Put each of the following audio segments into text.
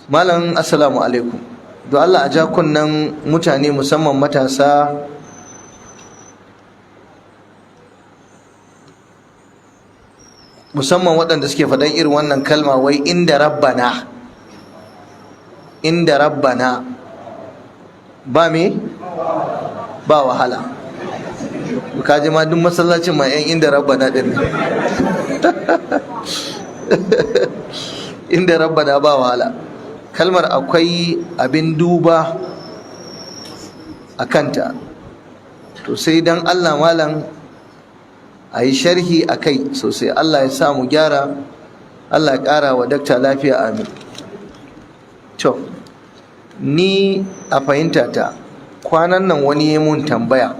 Malam, assalamu alaikum. Don Allah a ja kunnen mutane, musamman matasa, musamman waɗanda suke faɗan irin wannan kalma, wai inda rabbana, inda rabbana ba me ba wahala. Ka ji ma duk masallacin ma yan inda rabbana din ne. Inda rabbana ba wahala. Kalmar akwai abin duba a kanta. To sai dan Allah, malam, a yi sharhi a kai sosai. Allah ya sa mu gyara, Allah ya ƙara wa dakta lafiya, amin. To, ni a fahimta ta, kwanan nan wani ya mun tambaya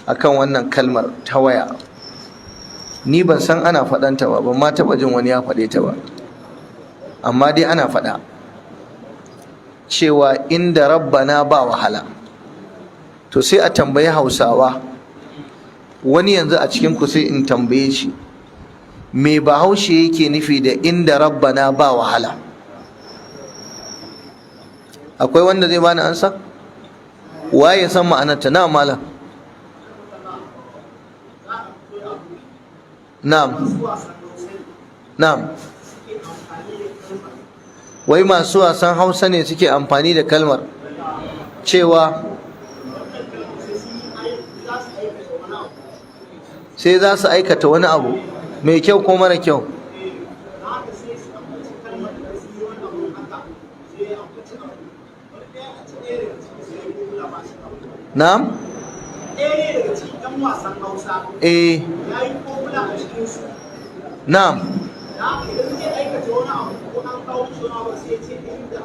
akan wannan kalmar ta waya. Ni ban san ana faɗanta ba, ban ma taɓa jin wani ya faɗe ta ba, amma dai ana faɗa cewa inda rabbana ba wahala. To sai a tambayi Hausawa. Wani yanzu a cikin ku sai in tambaye shi, me Bahaushe yake nufi da inda rabbana ba wahala? Akwai wanda zai bani ansa? Waye ya san ma'anarta? Na malam. Na'am. Wai masu wasan Hausa ne suke amfani da kalmar cewa sai za su aikata wani abu mai kyau ko mara kyau. Na'am. Ɗaya daga cikin 'yan wasan Hausa ya yi formula a cikinsu. Da haka idan zai aikata wani abu ko an kawo mishi wani abu, sai ya ce inda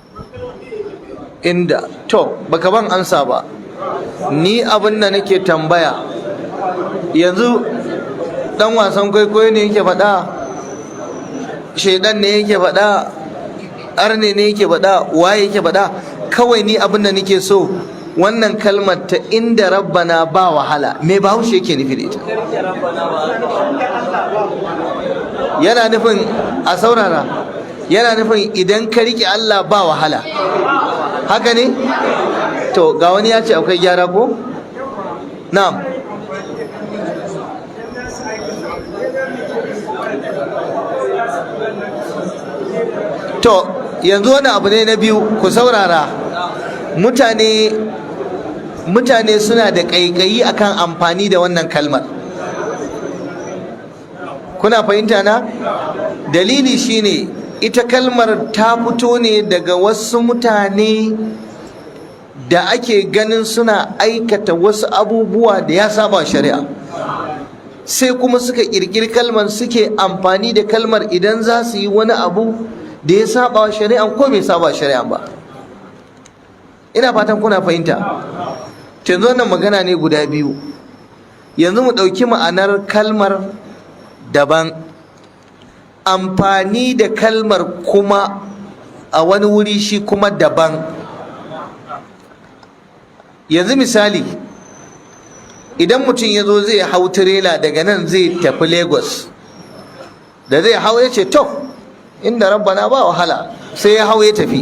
kalmar da yake kaiwa. Inda to baka ban ansa ba. Ni abin da nake tambaya yanzu, dan wasan kwaikwayo ne yake faɗa, shaidan ne yake faɗa, arne ne yake faɗa, waye yake faɗa? Kawai ni abin da nake so, wannan kalmar ta inda rabbana ba wahala, me Bahaushe yake nufi da ita? Yana nufin, a saurara, yana nufin idan ka riƙe Allah ba wahala, haka ne? To ga wani ya ce akwai gyara ko? Na'am. To yanzu wani abu ne na biyu, ku saurara. Mutane suna da ƙaiƙayi akan amfani da wannan kalmar. Kuna fahimta na? Dalili shine ita kalmar ta fito ne daga wasu mutane da ake ganin suna aikata wasu abubuwa da ya saba shari'a, sai kuma suka ƙirƙiri kalmar, suke amfani da kalmar idan za su yi wani abu da ya saba shari'a ko bai saba shari'a ba. Ina fatan kuna fahimta. Yanzu wannan magana ne guda biyu. Yanzu mu ɗauki ma'anar kalmar daban, amfani da kalmar kuma a wani wuri shi kuma daban. Yanzu misali, idan mutum ya zo zai hau tirela daga nan zai tafi Lagos, da zai hau ya ce, "To, inda rabbana ba wahala," sai ya hau ya tafi.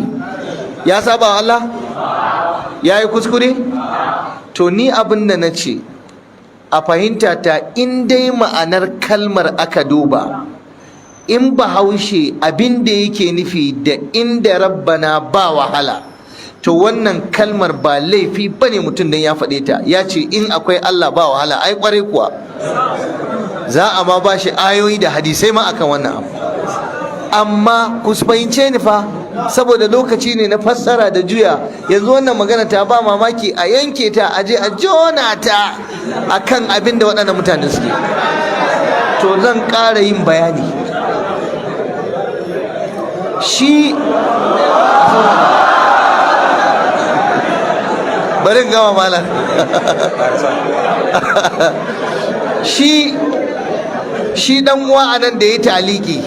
Ya saba wa Allah? Ya yi kuskure? To ni abin da na ce, a fahimta ta, in dai ma'anar kalmar aka duba, in Bahaushe abin da yake nufi da inda rabbana ba wahala, to wannan kalmar ba laifi bane mutum dan ya faɗe ta, ya ce in akwai Allah ba wahala. Ai kwarai kuwa, za a ma ba shi ayoyi da hadisai ma akan wannan abu. Amma ku fahimce ni fa, saboda lokaci ne na fassara da juya. Yanzu wannan magana ta ba mamaki a yanke ta, a je a jona ta akan abin da waɗannan mutane suke. To zan ƙara yin bayani. Shi bari in gama, malam. Shi dan uwa anan da ya taliki,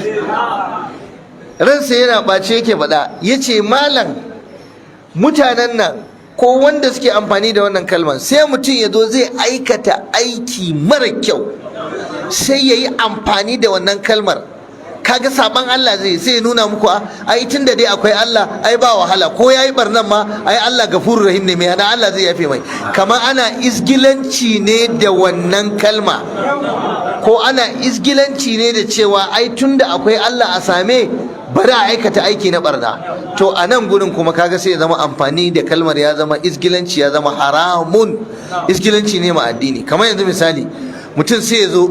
ransa yana ɓace yake faɗa, ya ce, "Malam, mutanen nan ko wanda suke amfani da wannan kalmar, sai mutum ya zo zai aikata aiki mara kyau, sai ya yi amfani da wannan kalmar." Kaga saban Allah zai sai ya nuna muku, ai tunda dai akwai Allah, ai ba wahala, ko yayi barnan ma ai Allah gafurur rahim ne, mai hana Allah zai yafe mai. Kamar ana izgilanci ne da wannan kalma, ko ana izgilanci ne da cewa ai tunda akwai Allah a same bari a aikata aiki na barna. To a nan gurin kuma kaga sai ya zama amfani da kalmar ya zama izgilanci, ya zama haramun, izgilanci ne ma addini. Kamar yanzu misali, mutum sai ya zo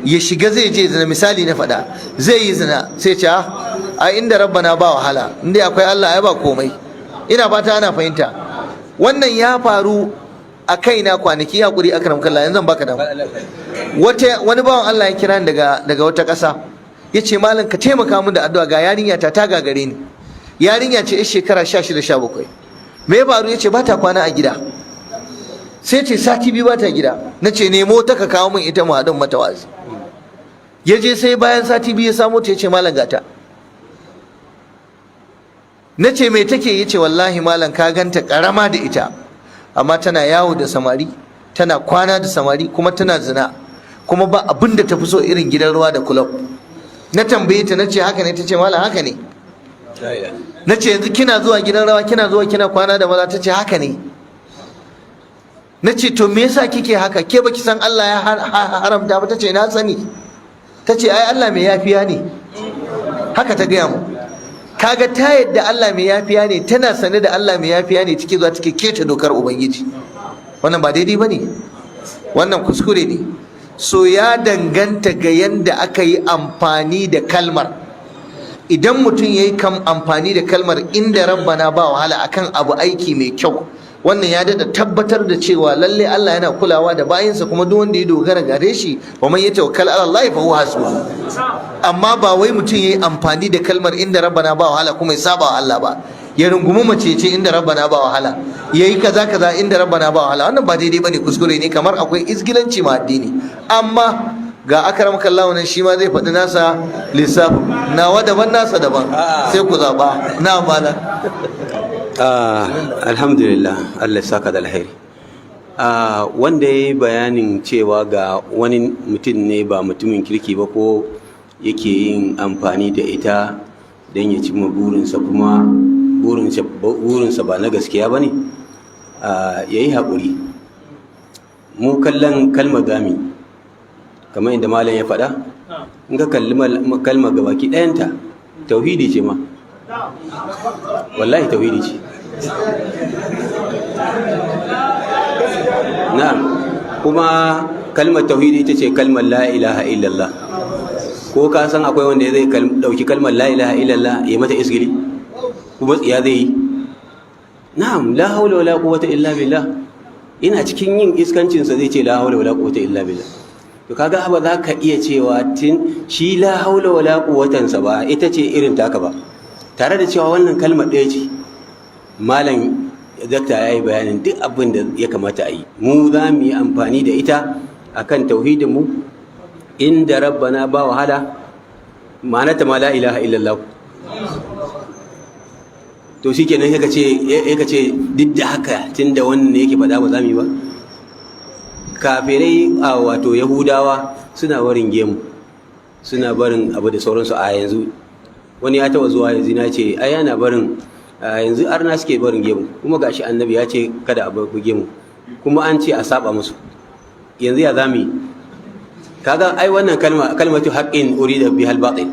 ya shiga zai je zina, misali na faɗa, zai yi zina, sai ce, "A inda rabbana ba wahala, inda akwai Allah ai ba komai." Ina fata ana fahimta. Wannan ya faru a kaina kwanaki. Hakuri, akram kallah, yanzu zan baka dama. Wata wani bawan Allah ya kira ni daga wata ƙasa, ya ce, "Malam, ka taimaka min da addu'a, ga yarinya ta ta gagare ni." Yarinya ce yar shekara 16, 17. Me ya faru? Ya ce ba ta kwana a gida, sai ce sati 2 ba ta gida. Na ce, "Nemo ta ka kawo min ita mu haɗin mata wa'azi." Ya je, sai bayan sati 2 ya samo ta. Ya ce, "Malam, gata." Na ce, "Me take?" Ya ce, "Wallahi malam, ka ganta karama da ita, amma tana yawo da samari, tana kwana da samari, kuma tana zina, kuma ba abin da ta fi so irin gidan ruwa da kulob." Na tambaye ta, na ce, "Haka ne?" Ta ce, "Malam, haka ne." Na ce, "Yanzu kina zuwa gidan rawa, kina zuwa kina kwana da maza?" Ta ce, "Haka ne." Na ce, "To me yasa kike haka? Ke baki san Allah ya haramta ba?" Ta ce, "Na sani." Ta ce, "Ai Allah mai yafiya ne." Haka ta gaya mu. Kaga ta yadda Allah mai yafiya ne, tana sane da Allah mai yafiya ne, take zuwa take keta dokar ubangiji. Wannan ba daidai bane, wannan kuskure ne. So ya danganta ga yanda aka yi amfani da kalmar. Idan mutum ya yi kam amfani da kalmar "inda rabbana ba wahala" akan abu aiki mai kyau, wannan ya dada tabbatar da cewa lalle Allah yana kulawa da bayinsa, kuma duk wanda ya dogara gare shi, wa man yatawakkal ala Allah fa huwa hasbuh. Amma ba wai mutum yayi amfani da kalmar "inda rabbana ba wahala" kuma ya saba wa Allah ba, ya rungumi mace ce, "inda rabbana ba wahala", yayi kaza kaza, "inda rabbana ba wahala". Wannan ba daidai bane, kuskure ne, kamar akwai izgilanci ma addini. Amma ga akram kallahu nan, shi ma zai faɗi nasa lissafin. Nawa daban, nasa daban, sai ku zaɓa na malam. Alhamdulillah, Allah saka da alheri. Wanda ya yi bayanin cewa ga wani mutum ne ba mutumin kirki ba, ko yake yin amfani da ita don ya cimma burinsa, kuma burinsa ba na gaskiya ba ne, ya yi haƙuri. Mu kallon kalmar gami, kamar inda malam ya faɗa, in ka kalli kalmar gabaki ɗayanta, tauhidi ce ma, wallahi tauhidi ce. Na'am, kuma kalmar tauhidi ita ce kalmar la ilaha illallah. Ko ka san akwai wanda zai dauki kalmar la ilaha illallah ya mata isgili, kuma tsiya zai yi? Na'am, la haula wala quwwata illa billah. Ina cikin yin iskancin sa zai ce la haula wala quwwata illa billah. To kaga ba za ka iya cewa tin shi la haula wala quwwatan sa ba ita ce irin taka ba, tare da cewa wannan kalmar ɗaya ce. Malam dakta ya yi bayanin duk abin da ya kamata a yi. Mu za mu yi amfani da ita akan tauhidin mu, inda rabbana ba wahala, ma'anata ma la ilaha illallah. To shi kenan, ya ce duk da haka, tun da wannan yake faɗa, ba za mu yi ba. Kafirai, a wato Yahudawa, suna barin gemu, suna barin abu da sauransu. A yanzu wani ya taɓa zuwa yanzu na ce, ai yana barin, yanzu arna suke barin gemu, kuma gashi Annabi ya ce kada a bar gemu, kuma an ce a saba musu, yanzu ya zamu yi? Kaga ai wannan kalma kalmatu haqqin urida bihal batil.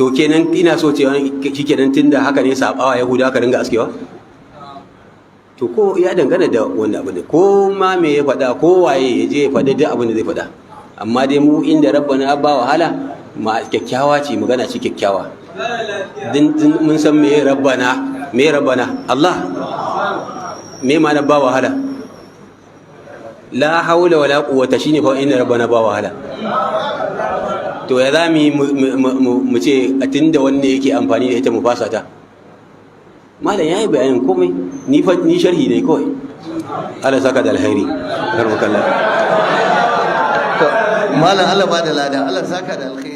To kenan ina so cewa shikenan, tunda haka ne, sabawa Yahuda ka ringa askewa. To ko ya dangana da wanda abu ne, ko ma me ya faɗa, ko waye ya je ya faɗi duk abin da zai faɗa. Amma dai mu inda rabbana ba wahala ma kyakkyawa ce, magana ce kyakkyawa. Mun san me rabbana, me rabbana Allah, me ma'ana ba wahala. La haula wala quwwata shine fa inna rabbana ba wahala. To ya zami mu ce a tunda wanne yake amfani da ita mu fasa ta? Malam yayi bayanin komai, ni fa ni sharhi ne kawai. Allah saka da alheri, karmakallah. Malam, Allah ba da lada, Allah saka da alkhairi.